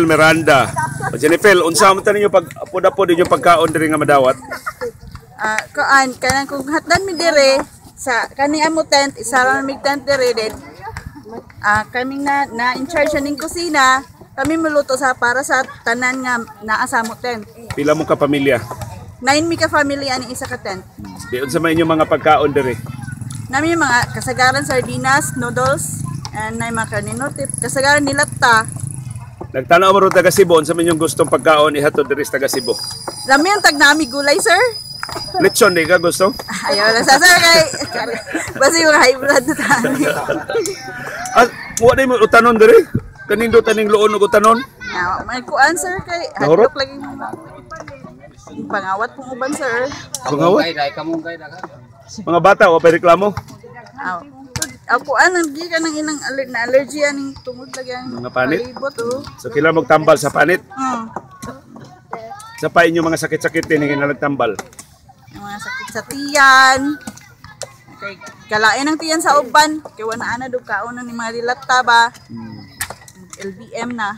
Miranda. O Jennifer, unsa man ta ninyo pag apod-apod ninyo pagkaon diri nga madawat? Ah, kuan kanang kung hatdan mi dire sa kaning amo tent, isa ra mig tent dire din. Ah, kaming na na in charge ning kusina, kami muluto sa para sa tanan nga naa sa amo tent. Pila mo ka pamilya? Nine mi ka family ani isa ka tent. Di unsa man inyong mga pagkaon diri? Nami yung mga kasagaran sardinas, noodles, and na mga karne. Kasagaran nilata. Nagtanaw mo ro taga Cebu, unsa man inyong gustong pagkaon ihatod diri sa taga Cebu? Lami yung tag nami gulay, sir. Lechon di ka gusto? Ayaw lang sa sir kay basi yung high blood na tani. Ah, wa di mo utanon diri? Kanindot aning luon og utanon? Ah, may kuan, sir, kay Nahurot? hadlok lagi pangawat pong uban, sir. Pangawat? Mga bata wa pa reklamo? Aw. Aw kuan ang gikan ng inang na allergy aning tungod lagi ang Mga panit? palibot oh. So kailangan magtambal sa panit. Sa pa inyong mga sakit-sakit din nga nagtambal. Yung mga sakit sa tiyan. Kay kalain ang tiyan sa uban kay wala na do kaon ni mga dilata ba. LBM na.